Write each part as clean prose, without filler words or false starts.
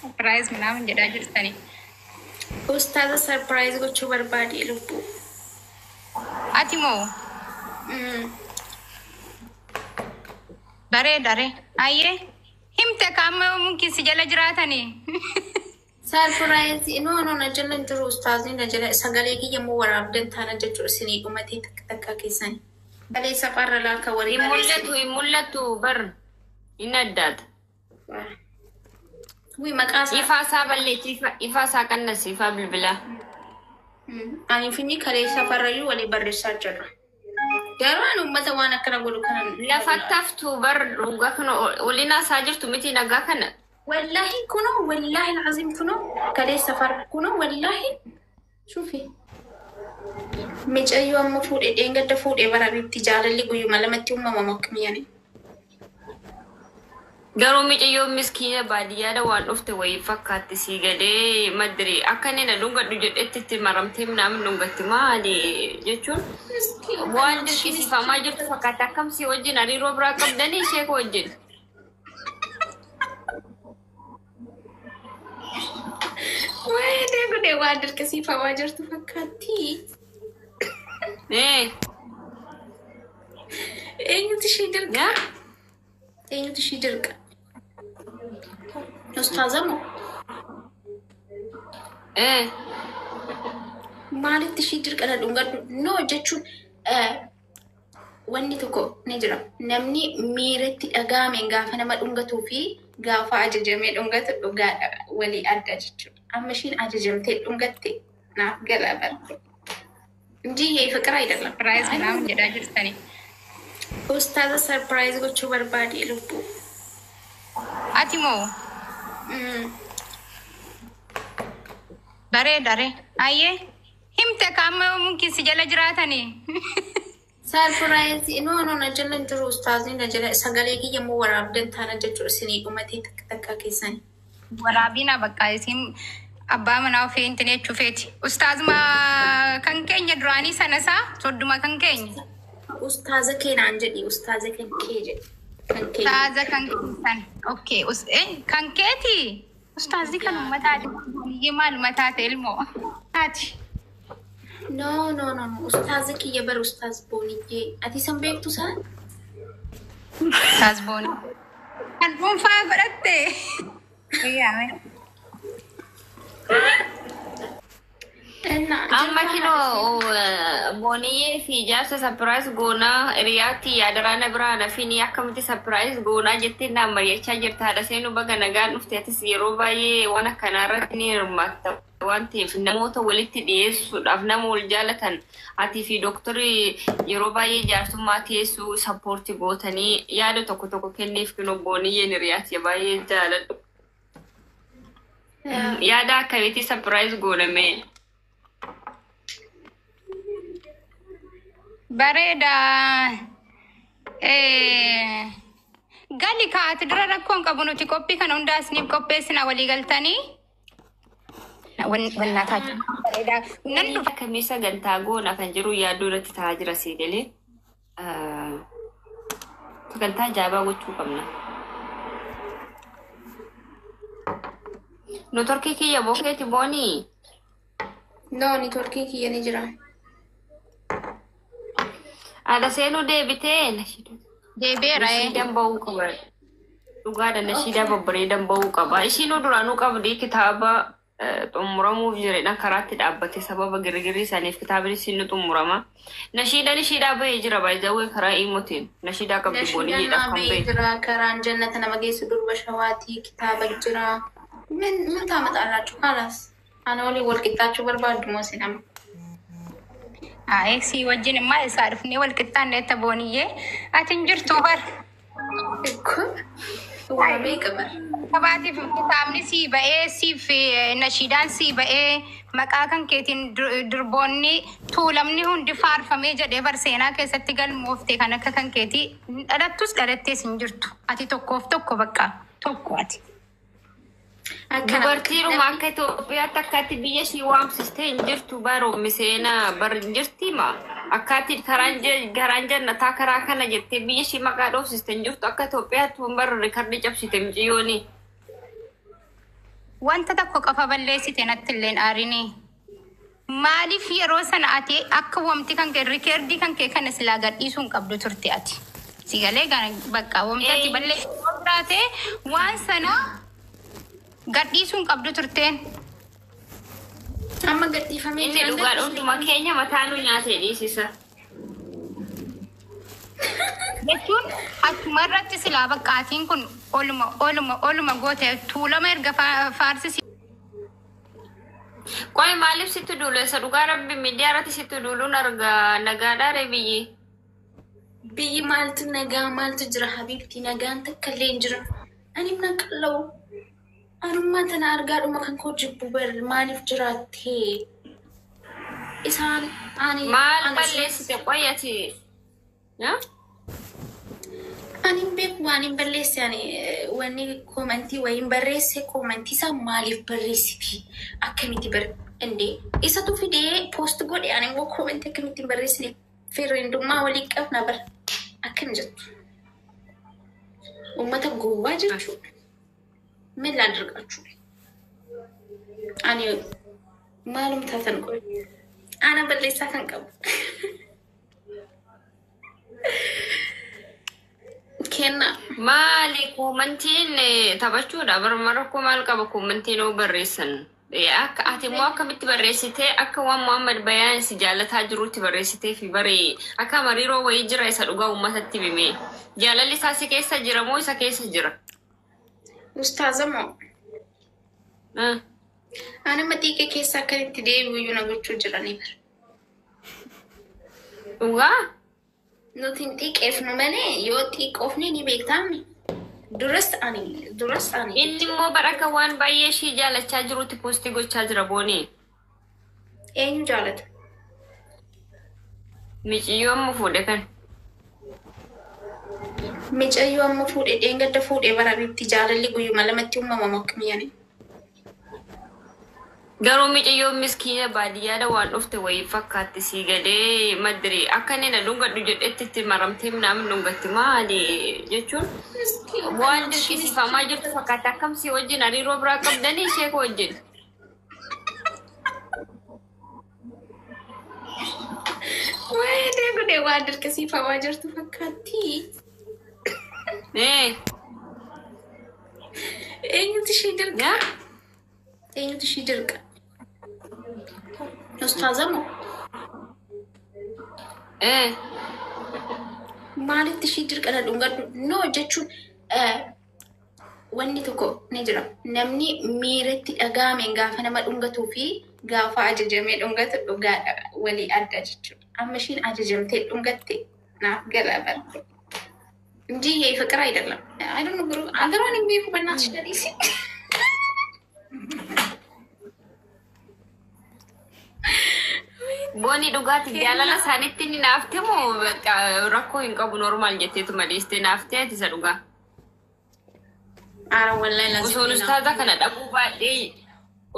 Surprise ምናምን jedhaa jirtani. Ustaaza surprise gochuu barbaade lubbuu. Ati moo bareeda re. Ayyee himte kaama mumkin si jala jiraatanii. Surprise no no na jala hin jiru ustaazni na jala sagalee kiyya immoo waraabdan taana jechuudha isinii dhumatee takka takka keessani. Galee safarra laaka walii Hin mul'atu, hin mul'atu bar hin addaata. Wii maqaa isaa. Ifaa isaa balleetti, ifaa isaa qannasi, ifaa bilbilaa. Ani finni kalee safarrayyuu walii barreessaa jirra. Garuu ani uummata waan akkana godhu kana. Lafatti haftuu bar dhugaa kana waliin haasaa jirtu miti nagaa kana. Wallahi kunoo, wallahi alazim kunoo, kalee safar kunoo, wallahi shufi. Micayyoo amma fuudhee dheengadda fuudhee bara bitti jaalalli guyyuma lamatti uumamamu akkamiyyani. Garuu micayyoon miskiina baadiyyaadha waan dhufte wayii fakkaatti sii gadee madiri akka inni na dhungadhu jedhetti itti maramtee minaamin dhungatti maali jechuun waan dirqisiifamaa jirtu fakkaatti. Akkam si wajjin hariiroo biraa qabdanii ishee wajjin? Wayii godhee waan dirqisiifamaa jirtu fakkaatti. Ee. Eenyutu ishee dirqa? Yaa? Eenyutu ishee dirqa? Ustaaza moo? Ee. Maalitti ishee dirqa na dhungadhu? No jechuun wanni tokko ni jira. Namni miiratti dhaga'ameen gaafa nama dhungatuu fi gaafa ajajamee dhungatu dhugaadha walii adda jechuudha. Amma ishiin ajajamtee dhungatte naaf gala barte. እንጂ ይሄ ፍቅር አይደለም። Surprise ምናምን jedhaa jirtani. Ustaaza surprise gochuu barbaade lubbuu. Ati moo bareeda re. Ayyee himte kaama mumkin si jala jiraatanii. Surprise no no na jala hin jiru ustaazni na jala sagalee kiyya immoo waraabdan taana jechuudha isinii dhumatee takka takka keessani. Waraabina bakka isin abbaa manaa ofii hin jechuu feeti. Ustaazuma kan keenya duraanii sana isaa sodduma kan keenya. Ustaaza keenaan jedhi, ustaaza kan kee jedhi. Kan kee. Ustaaza kan keessan. Okay. Kan keeti. Ustaazni kan uummataati. Biyyee maal mataa ta'e ilmoo. Haati. No no no no, ustaaza kiyya bara ustaaz Booniyyee. Ati san beektu isaan? Ustaaz Boonii. Kan dhuunfaa godhatte. Iyyaame. Amma kinoo Booniyyee fi jaarsa surprise goonaa hiriyaatti yaadaraana biraa nafiin akkamitti surprise goonaa jettee naan mari'achaa jirta. Haadha seenuu, baga nagaan dhufte. Atis yeroo baay'ee waan akkanaa irratti ni hirmaatta waan ta'eef namoota walitti dhiyeessuudhaaf nama wal jaalatan atii fi dooktarri yeroo baay'ee jaarsummaa teessuu support gootanii yaada tokko tokko kenneef. Kinoo Booniyyeen hiriyaatti baay'ee jaaladhu. Yaada akkamitti surprise gooname? Bareeda. Gali kaati dura rakkoon qabu, nuti qophii kana hundaa isiniif qopheessina walii galtanii. Wannaataa bareeda. Nan dhufa. Akkamii sagantaa goona kan jiru yaaddoo irratti ta'aa jira sii galee. Sagantaa ajaa'ibaa gochuu qabna. Networkii kiyya bokeeti boonii. No, networkii kiyya ni jira. Haadha seenuu deebitee Deebi'eera. Nashiidaan bahuu qaba. Dhugaadha, nashiidaa babbareedan bahuu qaba. Ishiinuu duraanuu qabdi kitaaba xumuramuuf jiredhaan karaatti dhaabbate sababa girgirii isaaniif kitaabni isiin ni xumurama. Nashiidaan ishiidhaa bahee jira baay'ee karaa imotiin. Nashiidaa qabdi Nashiidaan booniyyeedhaaf naa kan bahee bahe. jira. Karaan jannata nama geessu durba shawaatii kitaaba jira. ምን ምን ታመጣላችሁ? خلاص ana waliin wal qixxaachuu barbaaddu moo isin amma? Ayi, si wajjin immoo isaa dhufnee wal qixxaanne booniyyee, ati hin jirtu bar. Waa meeqa bar. Qabaatiif kitaabni sii ba'ee, siif nashiidaan sii ba'ee, maqaa kan keetiin durboonni tuulamni hundi faarfamee jedhee bar seenaa keessatti galmoofte. Kan akka kan keetii dhalattus dhalattees hin jirtu. Ati tokkoof tokko, bakka tokko ati. Akkana. Dubartiidhuma akka Itoophiyaatti akkaatti biyya ishii waamsistee hin jirtu baroomi seenaa bar hin jirti ma akkaatti karaan jannataa karaa kana jettee biyya ishii maqaa dhoofsiste hin jirtu. Akka Itoophiyaatti bar rikardii cabsite miciyyooni. Wanta tokko qofa balleessite natti illeen aarini. Maaliif yeroo sana ati akka wamti kan kee record kan kee kana silaa gadhiisuu hin qabdu turte ati. Sigalee bakka wamti ati balleessite yoo jiraate waan sana gadhiisuu hin qabdu turteen. Amma gadhiifamee Inni dhugaa hunduma keenya mataa nu nyaatee dhiisisa. Jechuun achuma irratti silaa bakka atiin kun oluma oluma oluma goote tuulama erga faarsisi. Qoy, maaliif sitti duulu? Isa dhugaa rabbi miidiyaa irratti sitti duuluun argaa nagaadhaa ree biyyi? Biyyi maaltu nagaa maaltu jira habiibti? Nagaan takka illee hin jiru. Ani na qal'oo. Anummaa tana argaadhuma kan koo jibbu bar maaliif jiraattee? Isaan ani Maal balleessite qoy ati? Ani hin beeku waan hin balleesse. Ani wanni comment wayiin barreesse, comment isaa maaliif barreessiti, akkamitti bar indee isatu fidee post godhe. Ani immoo comment akkamitti hin barreessine? Firrendummaa walii qabna bar, akkam jettu uummata gowwaa jechuudha. ምን ላድርጋችሁ? Ani maalum taatan qoy ana balleessaa kan qabu. Kenna. Maali commentiin taphachuudha baruma rakkoo maal qaba commentiin oo barreessan? Akka ati immoo akkamitti barreessitee akka waan Muhammad Bayaan si jaalataa jirutti barreessitee fi baree akka mariiroo wayii jira isa dhugaa uummatatti hime. Jaalalli isaa si keessa jira moo isa keessa jira? Ustaaza moo? Ani amma xiiqee keessa akka itti deebi'u iyyuu na gochuu jiranii bara. Dhugaa? Nuti hin xiiqeefnu malee yoo xiiqoofne ni beektaami. Duras ani duras ani. Inni immoo bara akka waan baay'ee ishii jaalachaa jirutti post gochaa jira boonii. Eenyu jaalata? Miciyyoo amma fuudhe kan. Micayyoo amma fuudhee dheengadda fuudhee bara bitti jaalalli guyyuma lamatti uumamamu akkamiyyani. Garuu miciyyoon miskiina baadiyyaadha waan dhufte wayii fakkaatti sii galee madiri akka inni na dhungadhu jedhetti itti maramtee minaamin dhungatti maali jechuun waan dirqisiifamaa jirtu fakkaatti. Akkam si wajjin hariiroo biraa qabdanii ishee koo wajjin? Waayee gudee waan dirqisiifamaa jirtu fakkaatti. Eenyutu ishee dirqa? Yaa? Eenyutu ishee dirqa? Ustaaza moo? Ee. Maalitti ishee dirqa na dhungadhu? No jechuun wanni tokko ni jira. Namni miiratti dhagahame gaafa nama dhungatuu fi gaafa ajajamee dhungatu dhugaadha walii adda jechuudha. Amma ishiin ajajamtee dhungatte naaf gala bara. እንጂ ይሄ ፍቅር አይደለም። I don't know አገሯን የሚሄዱ በእናትሽ ለዲሲ Booni dhugaati jaalala isaaniitti ni naafte moo bakka rakkoo hin qabu normal jetteetu maleeste naaftee ati isa dhugaa? Ara wallahi lazim. Osoon ustaaza kana dhabuu baadhee,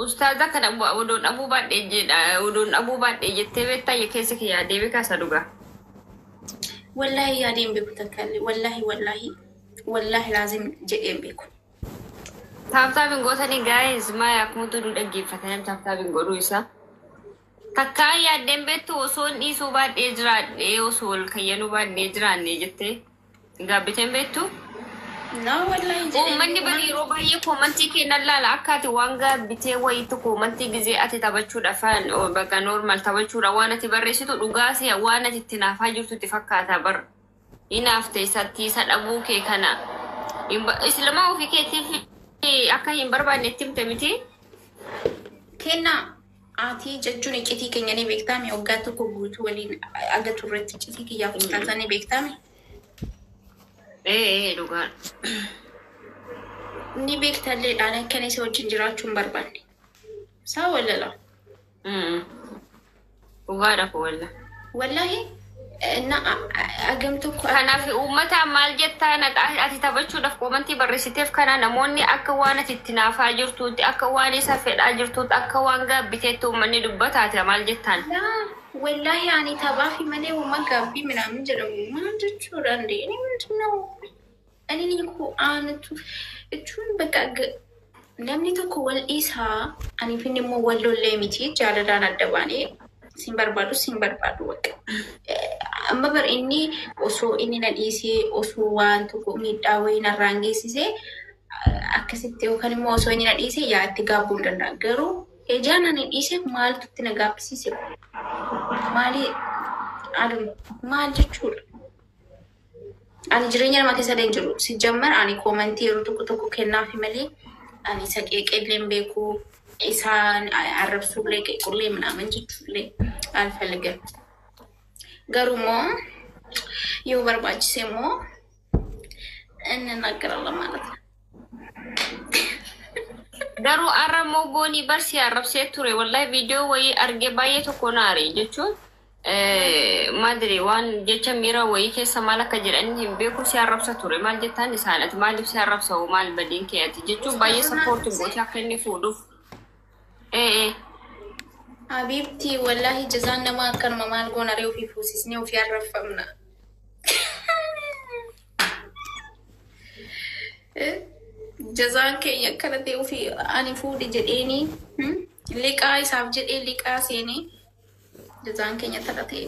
ustaaza kana odoon dhabuu baadhee jedha, odoon dhabuu baadhee jettee beektaa keessa kee yaadee beekaa isa dhugaa? Wallahi yaadeen beeku takka illee, wallahi wallahi wallahi laazim jedheen beeku. Tap tap hin gootanii guys, maa akkumatti oduu dhaggeeffatanii tap tap hin godhuu isaa. Takkaa yaaddeen beektu osoon dhiisuu baadhee jiraadhee osoo ol kayyanuu baadhee jiraanne jettee gaabbiteen beektu? No, wallahi jedheen. Uummanni bari yeroo baay'ee comment kennan laala akka ati waan gaabbitee wayiitu comment gizee ati taphachuudhaaf bakka normal taphachuudha waan ati barreessitu dhugaa si'a waan ati itti naafaa jirtu itti fakkaata bar. Hinaafte isatti isa dhabuu kee kana. Islamaa ofii keetiif akka hin barbaanne itti himte miti. Kennaa ati jechuun iccitii keenya ni beektaami, waggaa tokko guutuu waliin aga turretti iccitii kiyyaaf ustaaza ni beektaami. Ee, dhugaan. Ni beektalleedhaan akkan isa wajjin jiraachuu hin barbaanne. Saa walala. Dhugaadha koo walla. Wallahi na agam tokko. Kanaaf uummata maal jettaa ati taphachuudhaaf comment barreessiteef kana namoonni akka waan ati itti naafaa jirtuutti, akka waan isa fedhaa jirtuutti, akka waan gaabbiteetti uummanni dubbataate maal jettaan? Laa wallahi ani taphaaf malee uumaa gaabbii ምናምን jedhamu maal jechuudha እንዴ? እኔ ምንድን ነው እኔ እኮ አንቱ jechuun በቃ Namni tokko wal dhiisaa, ani finni immoo wal lollee miti, jaalalaan adda baanee sin barbaadu sin barbaadu bakka. Amma bar inni osoo inni na dhiisee, osoo waan tokko miidhaa wayii narraan geessisee akkasitti, yookaan immoo osoo inni na dhiisee yaa itti gaabbuu hin danda'a. Garuu ejaan ani dhiise maaltu itti na gaabbisiise? Maali maal jechuudha? Ani jireenya nama keessa illee hin jiru. Si jammar ani koomantii yeroo tokko tokko kennaafi malee ani isa qeeqeellee hin beeku. Isaan arrabsuullee qeequllee minaamin jechuullee alfalgan. Garuu immoo yoo barbaachise immoo እንናገራለን ማለት ነው። Garuu har'a immoo Boonii barsi arrabsee ture. Wallahi viidiyoo wayii argee baay'ee tokko naare jechuun maadire waan jecha miira wayii keessa maal akka jedhan hin beeku, si arrabsa ture. Maal jettaan isaan ati maaliif si arrabsa hoo, maal badiin kee ati jechuun baay'ee support gootee akka inni fuudhuuf. Ee. Habiibti, wallaahi jazaan namaa akkanuma. Maal goona ree, ofii fuusisnee ofii arrabfamna. Jazaan keenya akkana ta'e, ofii ani fuudhe jedheeni liqaa isaaf jedhee liqaa seenee jazaan keenya tana ta'e.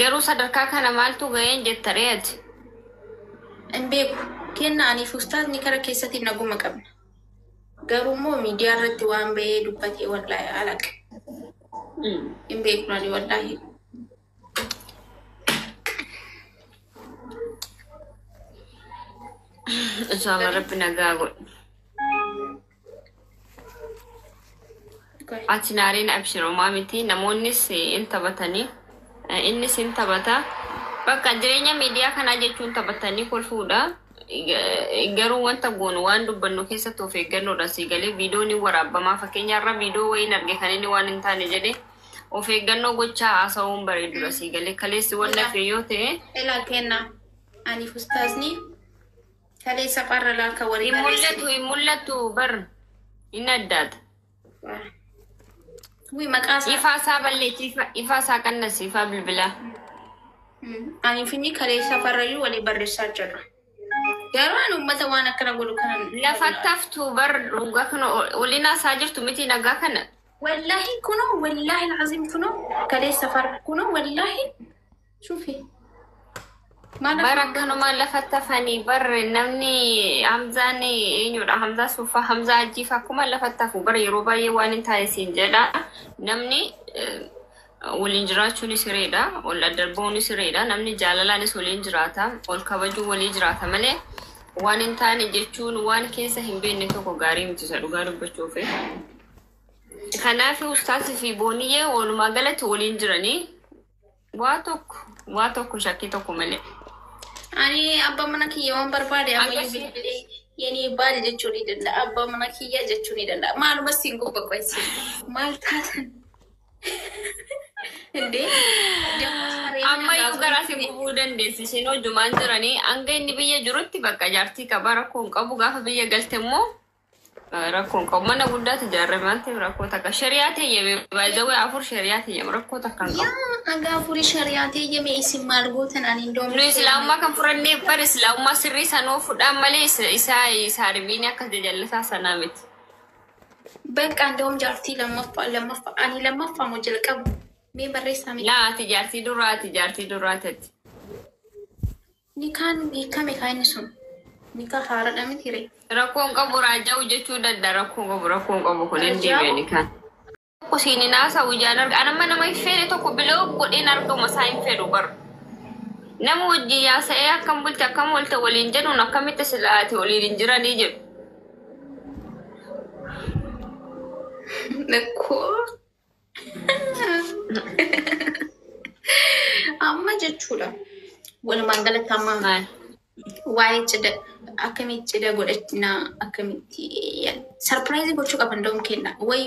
Garuu sadarkaa kana maaltu ga'een jetta ree ati? Hin beeku. Kenna aniif ustaazni kara keessatti naguma qabna. Garuu immoo miidiyaa irratti waan bahee dubbatee wallaahi alaqa. Hin beeku ani wallaahi. Inshallah Rabbi nagaa godhu. Ati naariin abshirumaa miti, namoonnis hin taphatanii, innis hin taphata. Bakka jireenya miidiyaa kanaa jechuun taphatanii kolfuudha. Garuu wanta goonu waan dubbannu keessatti of eeggannoodha si galee, viidiyoon hin waraabbamaa. Fakkeenyaarra viidiyoo wayiin arge kan inni waan hin taane jedhe, of eeggannoo gochaa haasa'uun bareedudha si galee, kaleessi wanna Ilaa fe yoo ta'e. Ilaa kenna aniif ustaazni kaleessa farra laaka walii Hin mul'atu barreessine. Hin mul'atu bar, hin addaata. Wii, maqaa isaa. Ifaa isaa balleechi, ifaa isaa qannasi, ifaa bilbilaa. Aniif inni kaleessa farrayyuu walii barreessaa jirra. Garuu ani uummata waan akkana godhu kanan. Lafatti haftuu bar, dhugaa kana waliin haasaa jirtu miti nagaa kana. Wallahi kunoo, wallahi alazim kunoo kaleessa farra kunoo, wallahi shufi. Maal Bara afaan akkanumaan lafatti hafanii bar, namni Hamzaan eenyudha, Hamzaa Suufaa, Hamzaa Ajjiifaa akkuma lafatti hafu bara yeroo baay'ee waan hin taane siin jedha. Namni waliin jiraachuun sireedha, wal daddarbuun sireedha, namni jaalalaanis waliin jiraata, wal kabajuu walii jiraata malee waan hin taane jechuun waan keessa hin beekne tokko gaarii miti isa dhugaa dubbachuufi. Kanaaf ustaasii fi Booniyyee walumaa galatti waliin jiranii waa tokko waa tokko shakkii tokko malee. Ani abbaa mana kiyya waan barbaade ammayyuu Akkasii. bilbilee yeni baal jechuu ni danda'a. Abbaa mana kiyya jechuu ni danda'a. Maaluma siin gubba qoysi. Maal taatan? Indee? Ammayyuu garaa si gubuu dandeessi. Isheen hojumaan jiranii hanga inni biyya jirutti bakka jaartii qabaa rakkoo hin qabu. Gaafa biyya galte immoo rakkoo hin qabu. Mana guddaatu ijaarame waan ta'eef rakkoo takka. Shariyaa teeyyame baay'ee, afur shariyaa teeyyame, rakkoo takka hin qabu. Yaa hanga afurii shariyaa teeyyame, isin maal gootan? Ani indoom. Nu islaamummaa kan furannee bar, islaamummaa sirrii sanoo fudhaan malee isaa isaa ribiini akka jajallataa sanaa miti. Bakka indoom jaartii lammaffaa lammaffaa ani lammaffaa moo jalqabu? Mee barreessaa mee? Laa, ati jaartii duraati, jaartii duraati. Nikaan hiikame kaa inni sun. Nikaa haaraadha miti ree. Rakkoon qabu, raaja'u jechuu danda'a, rakkoon qabu, rakkoon qabu kun hin Raaja'u? deebi'ani kan. Tokko siin hin haasa'u ijaan arga. Anamma nama hin feene tokko biloo godheen argama isaa hin fedhu bar. Nama wajjin yaasa'ee akkam bulte akkam oolte waliin jedhuun akkamitti silaate waliin hin jiranii jedhu. Lakkoo. Amma jechuudha. Walumaa galatti amma Maal? waa'ee cidha akkamitti cidha godhachinaa, akkamitti surprise gochuu qaban doom kenna. Wayi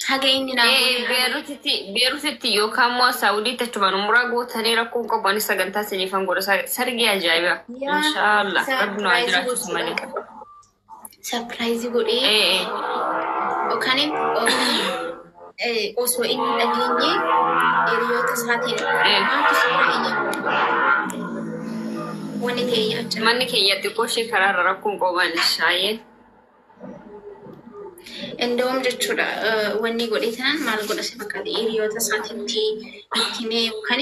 haga inni naa godhe. Beerutitti yookaan immoo Saawudiitti achumaan umuraa gootanii rakkoon qabu, ani sagantaa siniifan godha. Sargii ajaa'iba. Yaa Inshaallah. Rabbi nu haa surprise jiraachisu gochuudha malee. qaba. Surprise godhee yookaan osoo inni hin dhageenye hiriyoota isaatiin maaltu suuraa iyya. Wanni ta'e jira. Manni keenya xiqqoo ishee karaarra rakkoon qaban shaayee. Indawam jechuudha wanni godhe tanaan maal godha si fakkaate hiriyoota isaatiitti itti himee yookaan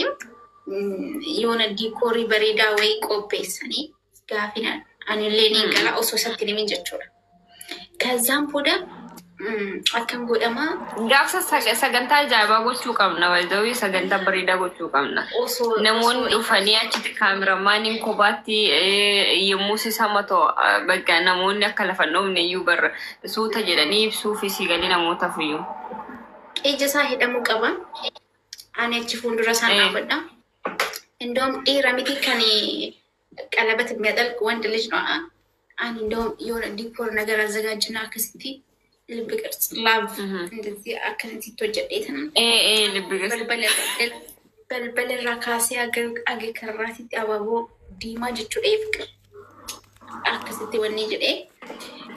yoona diikoorii bareedaa wayii qopheessanii gaafina anillee ni gala osoo isatti himin jechuudha. Kazaan booda akkam godhamaa Gaafsa sagantaa ajaa'ibaa gochuu qabna. Waldawii sagantaa bareedaa gochuu qabna. Osoo Namoonni dhufanii achitti kaameraamaaniin kophaatti yommuu si samatu bakka namoonni akka lafa hin dhoofne iyyuu barra suuta jedhanii ibsuu fi siigalee namootaaf iyyuu. Ija isaa hidhamuu qaba. Ani achi fuuldura isaan dhaabbadha. Indoom dhiira miti kan ቀለበት የሚያጠልቅ ወንድ ልጅ ነው። ani እንደውም የሆነ ዲኮር ነገር አዘጋጅና akkasitti ልብ ቅርጽ love እንደዚህ akkasitti hojjedheetan Lubbi keessa. Balbala irraa kaasee aga karraatitti abaaboo diimaa jechuudha ፍቅር akkasitti wanni jedhee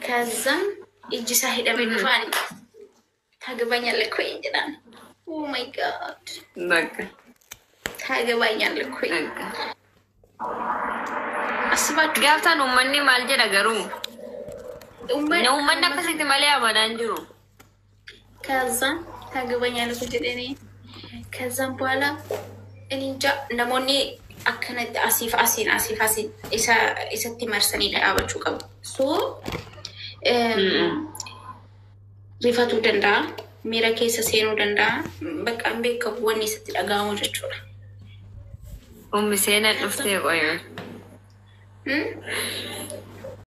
ከዛ ijji isaa hidhamee dhufaan ታገባኛለህ እኮ jedhaan. Oh my God. Bakka. ታገባኛለህ እኮ Bakka. አስባችሁ Gaafsan uummanni maal jedha garuu? Uummanni akkasitti malee amanaa hin jiru. ከዛ ታገባኛለህ እኮ jedhanii ከዛም በኋላ እኔ እንጃ namoonni akkanatti asiif asiin asiif asiin isa isatti marsanii dhaabachuu qabu. So rifatuu danda'a, miira keessa seenuu danda'a, bakka hin beekamu wanni isatti dhaga'amu jechuudha. Ummi seenaa dhuftee qoyme. Hmm?